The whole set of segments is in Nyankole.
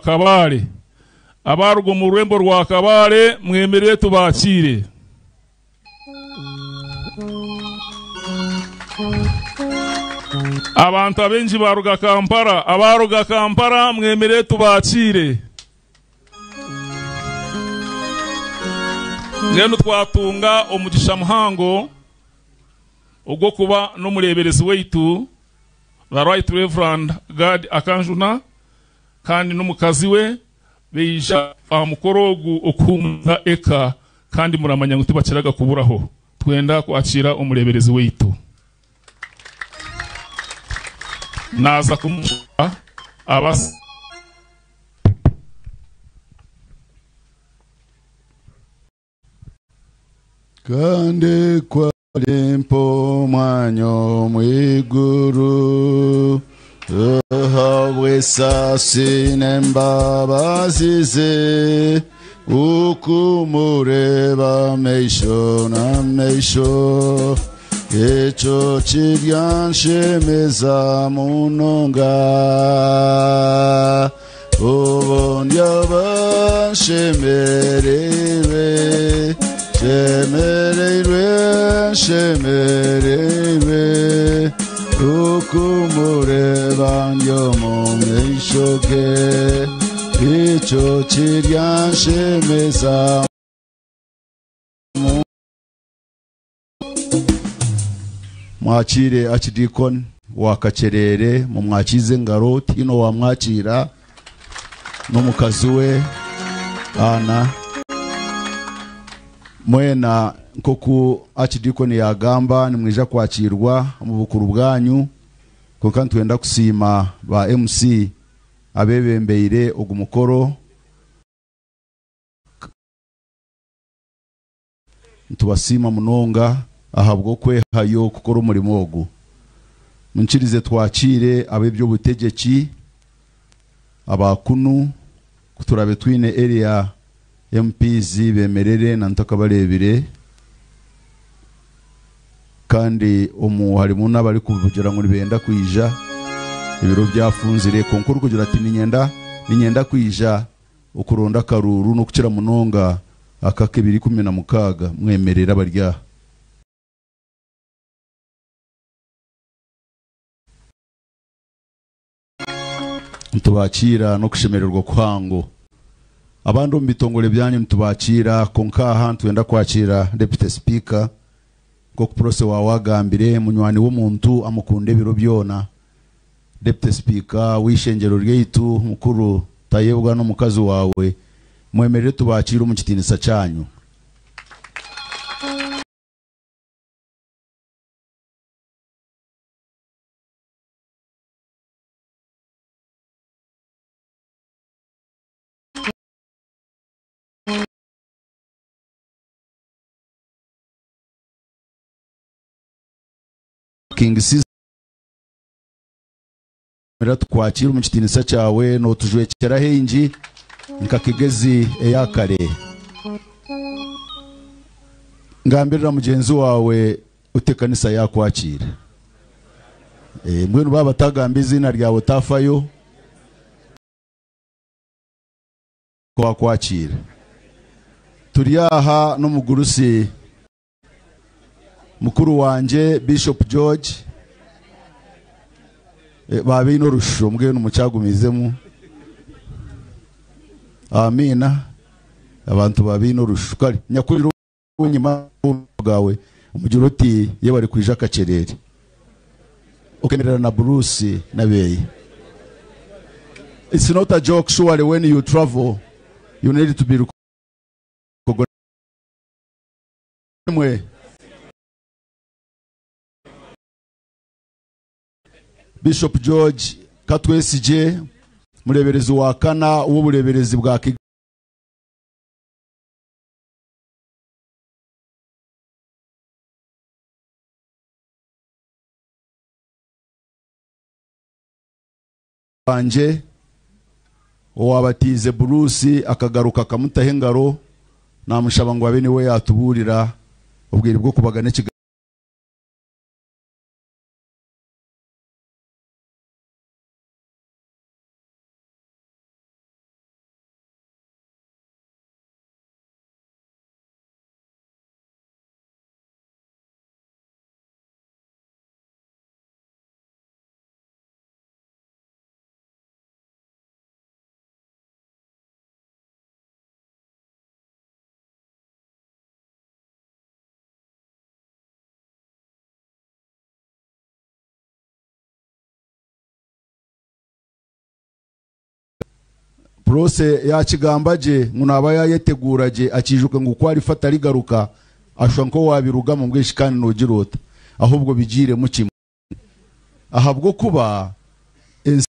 Kabale. Abaruga omu rurembo rwa Kabale mwemerere tubakiire. Abantu abaingi baruga Kampala. Abaruga Kampala mwemerere tubakiire. Mbwenu twatunga omugisha muhango ogw'okuba n'omureeberezi waitu the Right Reverend Gad Akanjuna kandi n'omukazi we baija aha mukoro ogu okuhuumuza eka kandi muramanya ngu tibakiraga kuburaho. Twenda kwakiira omureeberezi waitu. Naaza kumushaba abase. Kandi ku arimpa omwanya omu iguru, ahabw'esaasi n'embabazi ze, okumureeba maisho na maisho, ekyo kiryanshemeza munonga. Obu ndyaba nshemereirwe, nshemereirwe, nshemereirwe, okumureeba ndi omu maisho ge, ekyo kiryanshemeza. Mwakiire Archdeacon wa Kakyerere, mumwakiize engaro, tihaine owamwakiira, n'omukazi we Anna. Mwena nk'oku Archdeacon yaagamba, nimwija kwakiirwa omu bukuru bwanyu, kwonka nitwenda kusiima ba MC abeebembeire ogu mukoro. Nitubasiima munonga ahabw'okwehayo kukora omurimo ogu. Munkirize twakiire ab'eby'obutegyeki aba kunu, ku turaabe twine area MPs bemerere na ntakabareebire, kandi omu harimu n'abarikugira ngu nibenda kwija ebiro byafunzire, kwonka orikugira ati niinyenda niinyenda kwija Okuronda akaruuru n'okukira munonga aka ak'ebiri 16 mwemerere abari aha. Nitubakiira n'okushemererwa kuhango. Abandi omu bitongore byanyu nitubakiira kwonka aha nitwenda kwakiira Deputy Speaker nk'oku Prossy waawe agambire, munywani w'omuntu amukunda ebiro byona. Deputy Speaker w'eishengyero ryaitu mukuru Tayebwa n'omukazi waawe mwemerere tubakiire omu kitiinisa kyanyu. King Caesar. Tukwakire omu kitiinisa kyawe nootujwekyera haingi nka Kigezi eya kare. Ngambirira mugyenzi waawe oti ekanisa yaakwakiira. Mbwenu baaba batagamba eiziina ryawe otaafayo. Wakwakiira. Turi aha n'omugurusi Mukuru wangye Bishop George babaine orushusho mbwenu mukyagumiizemu. Amiina. Abantu babaine orushusho. Kare nyakurira ow'enyima bwawe omugire oti yebare kwija akakyerere. Okemerera na Bruce n'abeeye. It's not a joke surely when you travel you need to be recognized. Imwe. Bishop George Katwesigye, mureeberezi wa kana w'obureeberezi bwa Wangye owaabatiize Bruce akagaruka akamutaho engaro naamushaba ngu abe niwe yaatubuurira obwire bw'okubagana ekigambo. Prose yakigamba gye ngu naaba yayeteguura gye akiijuka ngu ku arifa atarigaruka ashusha nk'owabirugamu mbwenu kandi noogira ota ahubwo bigiiremu kimwe ahabw'okuba ensi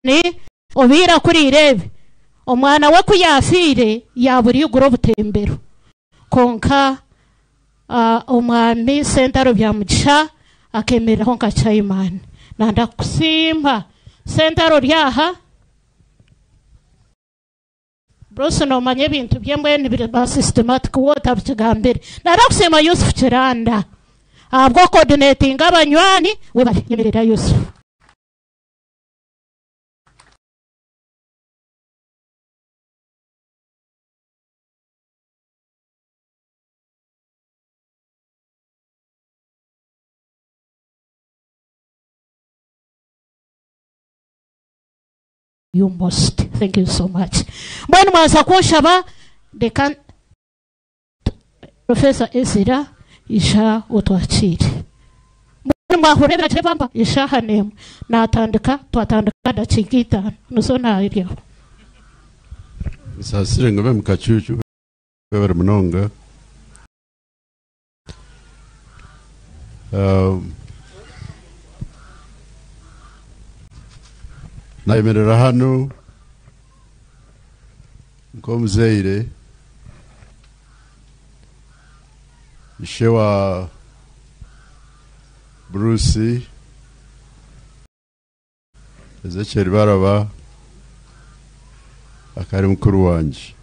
Ni obaire akuriire ebi, omwana we ku yaafiire yaabura eiguru obutembero. Kwonka omwami Sentaro Byamugisha akeemereraho nka chairman. Nanda kukusiima. Sentaro ori aha? Bruce noomanya ebintu bye mbwenu biri systematic we otabikigambire. Nanda kusiima Yusuf Kiranda ahabw'okucoordinatinga abanywani. Webare nyemerera Yusuf. You must. Thank you so much. Mbwenu mwaza kunshaba reka Professor Ezra ija otwakiire. Mbwenu mwahurira ebiragiro bampa eshaaha n'emwe natandika twatandika dakiika itaano nizo naaryaho. Nsaasire ngube mu kacuucu webare munonga. Nayemerera hanu nk'omuzaire ishe wa Bruce Ezekiel Baraba akari mukuru wanje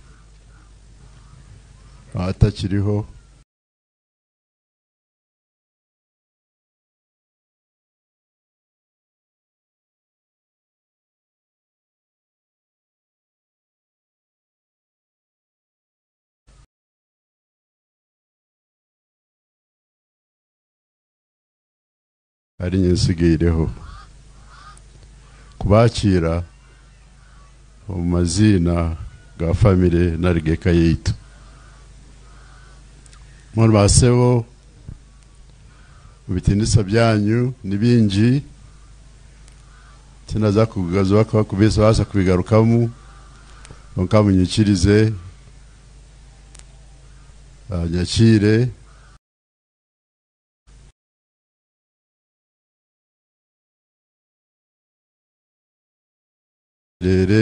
atakiriho. Ari nyensigaireho kubakiira omu maziina ga famire nari g'eka yaitu. Mwanu basebo, mu bitinisa byanyu ni bingi, tinaza kugazuba kuba kubisa baza kubigarukamu, konka munyikirize, nyakire rere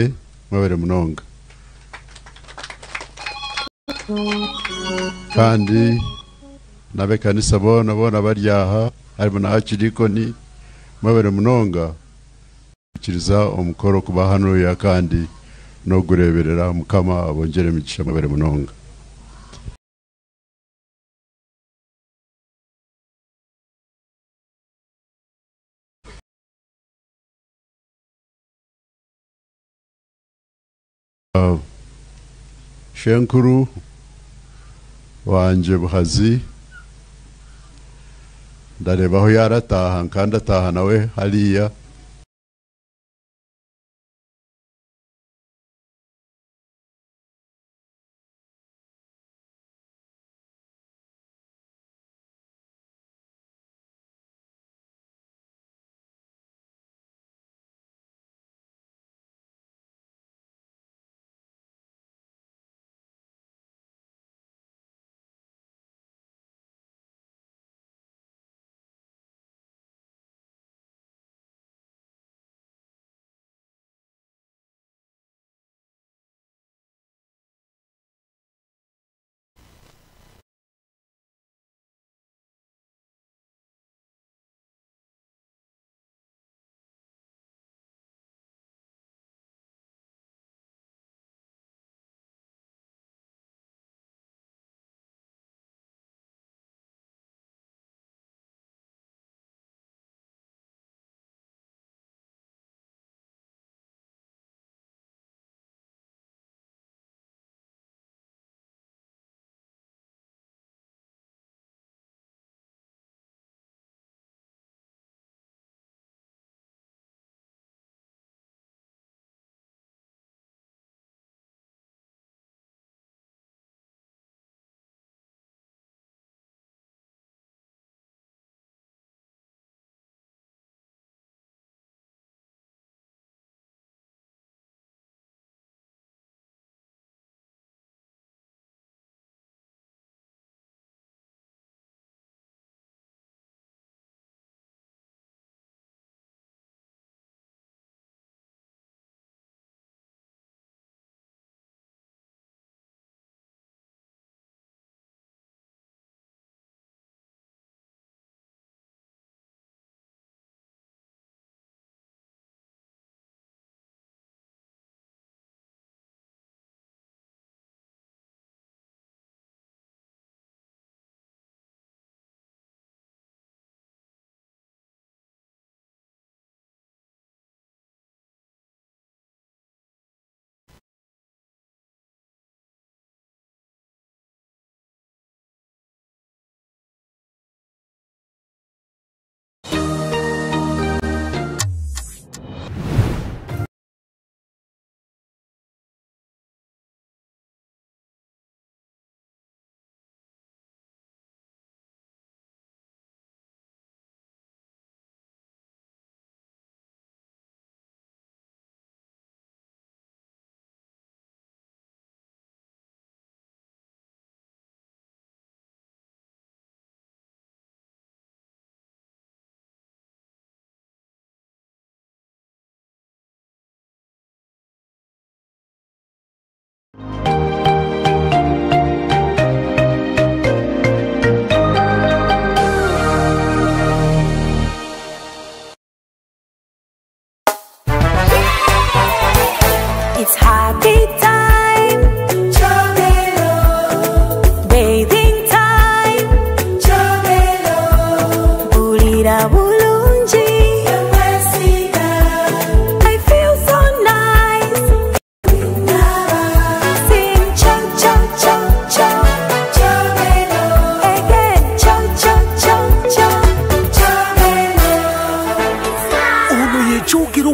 mwabere munonga. Kandi n'abekanisa boona boona bari aha, harimu na Archdeacon, mwabere munonga kukiriza omukoro kuba hanuya kandi n'ogureberera Mukama abongere emigisha mwabere munonga. Shenkuru wanje Buhazi ndarebaho yarataha kandi ataha nawe hariya.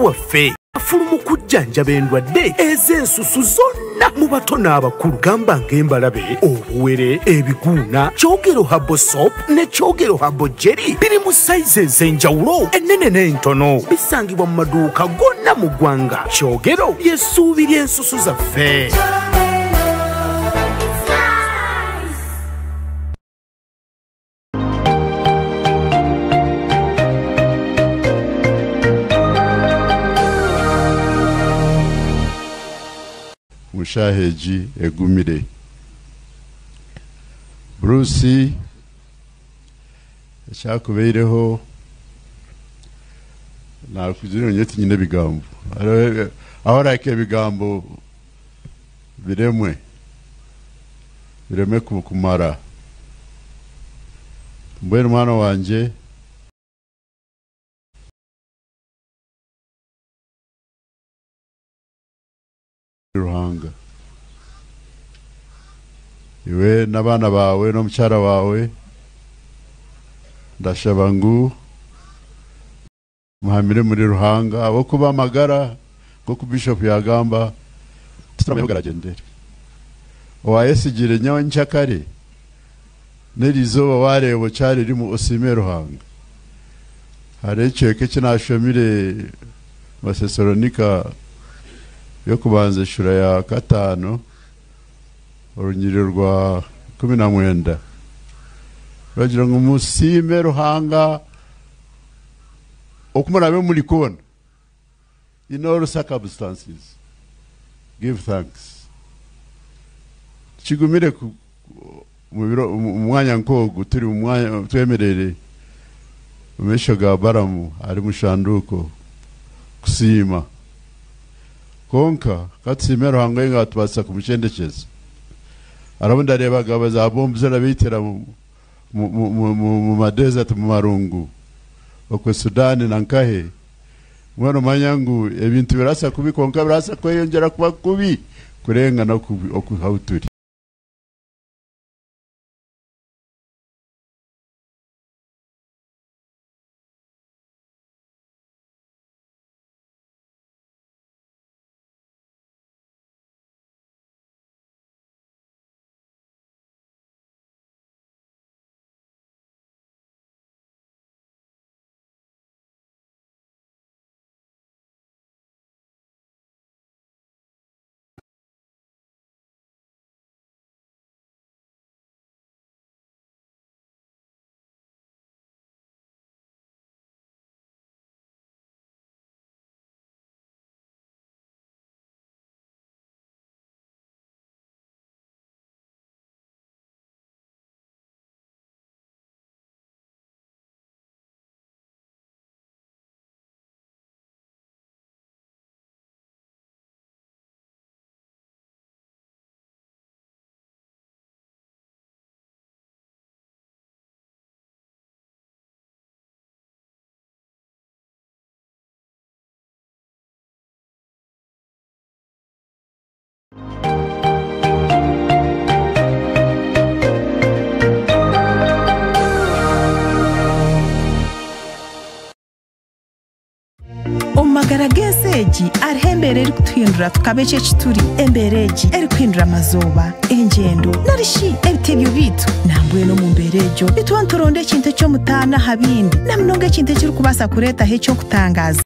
waffe. Kafulu mu kujjanjaba endwadde ez'ensusu zonna mu bato n'abakulu gamba ng'embalabe, obuwere, ebiguuna. Kyogero Herbal Soap ne Kyogero Herbal Jelly biri mu sayizi ez'enjawulo ennene n'entono. Bisangibwa mu maduuka gonna mu ggwanga. Kyogero ly'essuubi ly'ensusu zaffe. Mushaaha egi egumire. Bruce ekyakubaireho nakugire ngu nyowe tinyine ebigambo. Hariho ahu orahika ebigambo biremwe, bireme kumara. Mbwenu mwana wangye Ruhanga. Iwe n'abaana baawe n'omukyara waawe ndashaba ngu muhamire muri Ruhanga ahabw'okuba amagara nk'oku Bishop yagamba tituramanya ahu garagyendere. Owayesigire nyenkyakare n'erizooba wareeba okyari rimu osiime Ruhanga. Hariho ekicweka eki nashomire Basesalonika y'okubanza eshura ya katano orunyiriri rwa 19 ruragira ngu musiime Ruhanga oku murabe muri kwona, in all circumstances give thanks. Kigumire omu mwanya nk'ogu turi omu mwanya twemereire omu maisho ga Balamu ari omu shanduuko kusiima. Kwonka ka tusiime Ruhanga we ngu atubaasisa kumukyendekyeza. Hariho obu ndareebaga za bombu zirabaitira mu madesert mu marungu okwe Sudan na nkahe, mbwenu omanya ngu ebintu birabaasa kubi kwonka birabaasa kweyongyera kuba kubi kurenga n'oku ahu turi. Omu magara g'ensi egi hariho embeera erikutuhindura tukaba eki eki turi. Embeera egi erikuhindura amazooba, engyendo nari shi ebitebyo byaitu. Nambwenu omu mbeera egyo nituba nituronda ekintu eky'omutaano aha bindi na munonga ekintu ekirikubaasa kureetaho eky'okutangaaza.